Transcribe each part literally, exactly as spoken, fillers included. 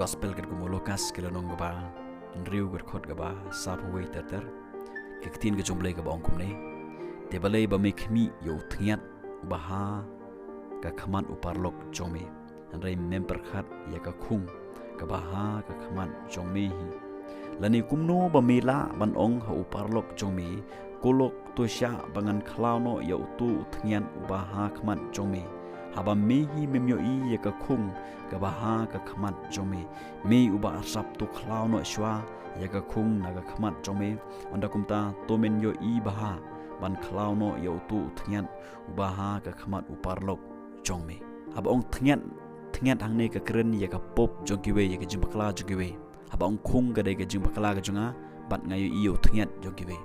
Gospel katkum u Lukas, ka lynnong kaba hynriew, ka dkhot kaba saphew wei ter ter. Ka ktien ka jong U Blei kaba ong kumne: Te balei ba me khmih ïa u thñiat uba ha ka khmat u paralok jong me, hynrei mem pyrkhat ïa ka khung kaba ha ka khmat jong me hi? Lane kumno ba me lah ban ong ha u paralok jong me: Ko lok, to shah ba ngan khlaw noh ïa uto u thñiat uba ha khmat jong me, haba me hi mem ïohi ïa ka khung kaba ha ka khmat jong me? Me uba arsap, to khlaw noh shuwa ïa ka khung na ka khmat jong me, ynda kumta to men ïohi bha ban khlaw noh ïa uto u thñiat uba ha ka khmat u paralok jong me. Haba ong thñiat, thñiat hangne ka kren ïa ka pop jong kiwei, ïa ka jingbakla jong kiwei. Haba ong khung, ka dei ka jingbakla ka jong nga, bad nga ïohi ïa u thñiat jong kiwei.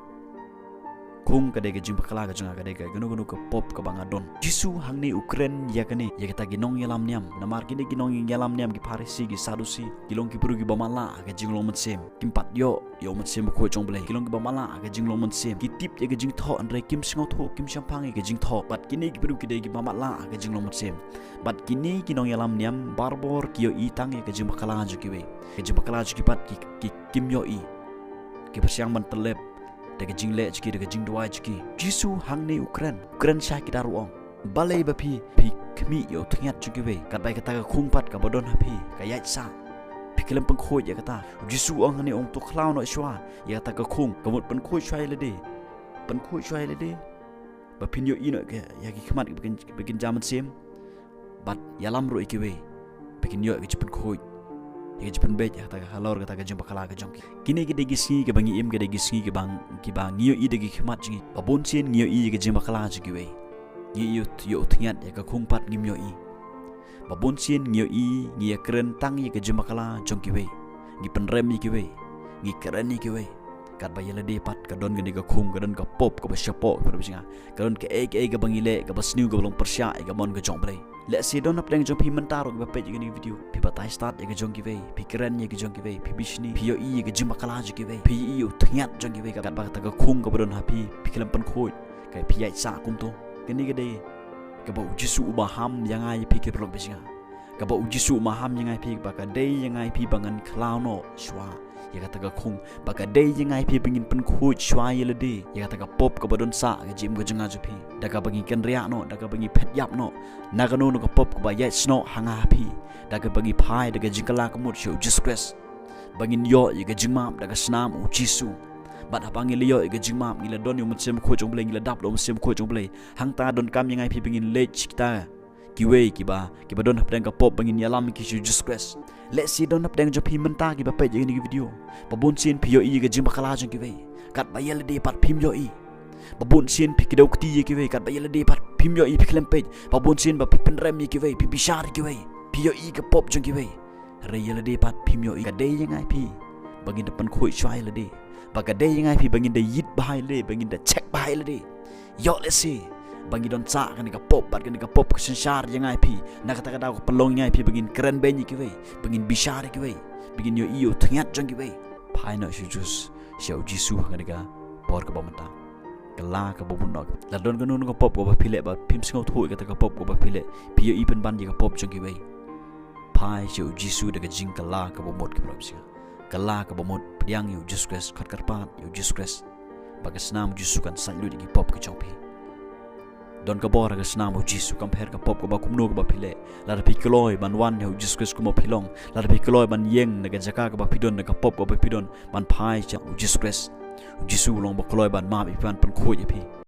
Khung ka dei ka jingbakla ka jong nga, ka dei ka kano kano ka pop kaba nga don. Jisu hangne u kren ïa kane ïa kita ki nongïalam niam. Namar kine ki nongïalam niam, ki Pharisi, ki Sadusi, ki long ki briew kiba matlah ha ka jinglong mynsiem. Kim pat ïoh ïa u Mynsiem Bakhuid jong U Blei. Ki long kiba matlah ha ka jinglong mynsiem. Ki tip ïa ka jingthoh, hynrei kim sngewthuh, kim shemphang ïa ka jingthoh. Bad kine ki briew ki dei kiba matlah ha ka jinglong mynsiem. Bad kine ki nongïalam niam barabor ki ïohi tang ïa ka jingbakla jong kiwei. Ka jingbakla jong ki pat ki, ki, kim ïohi. Ki pyrshang ban tyllep da ka jingleh jong ki, da ka jingduwai jong ki. Jisu hangne u kren, u kren sha ki da ruh, ong: Balei ba phi, phi khmih ïa u thñiat jong kiwei, katba ïa kata ka khung pat kaba don ha phi ka ïaid sah? Phi khlem pynkhuid ïa kata. U Jisu u ong hangne, ong: To khlaw noh shuwa ïa kata ka khung. Ka mut pynkhuid shuwa ïa lade. Pynkhuid shuwa ïa lade ba phin ïohi noh ïa ki khmat ba kin, ba kin jam mynsiem. Bad ïalam ruh ïa kiwei ba kin ïoh ïa ka jingpynkhuid, ïa ka jingpynbeit ïa kata ka halor kata ka jingbakla ka jong ki. Kine ki dei ki sngi kiba ngi im, ki dei ki sngi kiba, kiba ngi ïohi da ki khmat jong ngi. Ba bun sien ngi ïohi ïa ka jingbakla jong kiwei. Ngi ïohi ïa u thñiat, ïa ka khung pat ngim ïohi. Ba bun sien ngi ïohi, ngi ïakren tang ïa ka jingbakla jong kiwei. Ngi pynrem ïa kiwei, ngi kren ïa kiwei. Katba ïa lade pat ka don kane ka khung, ka don ka pop kaba shapoh, ka don, ka don kaei kaei kaba ngi leh kaba sniew, kaba long pyrshah ïa ka mon ka jong U Blei. Lehse don hapdeng jong phi mynta ruh kiba peit ïa kane ka video, phi batai stad ïa ka jong kiwei, phi kren ïa ka jong kiwei, phi bishni, phi ïohi ïa ka jingbakla jong kiwei, phi ïohi ïa u thñiat jong kiwei, katba kata ka khung kaba don ha phi, phi khlem pynkhuid, ka phi ïaid sah kumto. Kane ka dei kaba u Jisu u maham ïa nga ïa phi ki paralok bishni. Kaba u Jisu u maham ïa nga ïa phi, ba ka dei ïa nga ïa phi ba ngan khlaw noh shuwa ïa kata ka khung. Ba ka dei ïa nga ïa phi ba ngin pynkhuid shuwa ïa lade ïa kata ka pop kaba don sah ha ka jingim ka jong nga jong phi. Da kaba ngi kynriah noh, da kaba ngi phet ïap noh na kano kano ka pop kaba ïaid snoh ha nga ha phi. Da kaba ngi phai da ka jingkylla ka mut sha u Jisu Khrist, ba ngin ïoh ïa ka jingmap da ka snam u Jisu. Bad haba ngi la ïoh ïa ka jingmap, ngi la don ïa u Mynsiem Bakhuid jong U Blei, ngi la dap da u Mynsiem Bakhuid jong U Blei, hangta donkam ïa nga ïa phi ba ngin leit sha kita kiwei kiba, kiba don hapdeng ka pop, ba ngin ïalam ïa ki sha u Jisu Khrist. Lehse don hapdeng jong phi mynta kiba peit ïa kane ka video, ba bun sien phi ïohi ïa ka jingbakla jong kiwei, katba ïa lade pat phim ïohi. Ba bun sien phi kdew kti ïa kiwei, katba ïa lade pat phim ïohi, phi khlem peit. Ba bun sien ba phi pynrem ïa kiwei, phi bishar ïa kiwei, phi ïohi ka pop jong kiwei, hynrei ïa lade pat phim ïohi. Ka dei ïa nga ïa phi ba ngin da pynkhuid shuwa ïa lade. Ba ka dei ïa nga ïa phi ba ngin da ïit bha ïa lade, ba ngin da check bha ïa lade. Ïoh lehse ba ngi don sah kane ka pop, bad kane ka pop ka synshar ïa nga ïa phi. Na kata ka daw ka pynlong ïa nga ïa phi ba ngin kren beiñ ïa kiwei, ba ngin bishar ïa kiwei, ba ngin ïohi ïa u thñiat jong kiwei. Phai noh sha u Jis-, sha u Jisu ha kane ka por kaba mynta. Kylla kaba mut noh. La don kano kano ka pop kaba phi leh ba phim sngewthuh ïa kata ka pop kaba phi leh, phi ïohi pynban ïa ka pop jong kiwei. Phai sha u Jisu da ka jingkylla kaba mut, ki paralok bishni. Kylla kaba mut, pdiang ïa u Jisu Khrist, khot kyrpad ïa u Jisu Khrist, ba ka snam u Jisu kan sait lut ïa ki pop ki jong phi. Don ka bor ha ka snam u Jisu, kam pher ka pop kaba kumno kaba phi leh. Lada phi kloi ban wan ïa u Jisu Khrist kum u phi long, lada phi kloi ban ïeng na ka jaka kaba phi don, na ka pop kaba phi don, ban phai sha u Jisu Khrist, u Jisu u long ba kloi ban map ïa phi, ban pynkhuid ïa phi.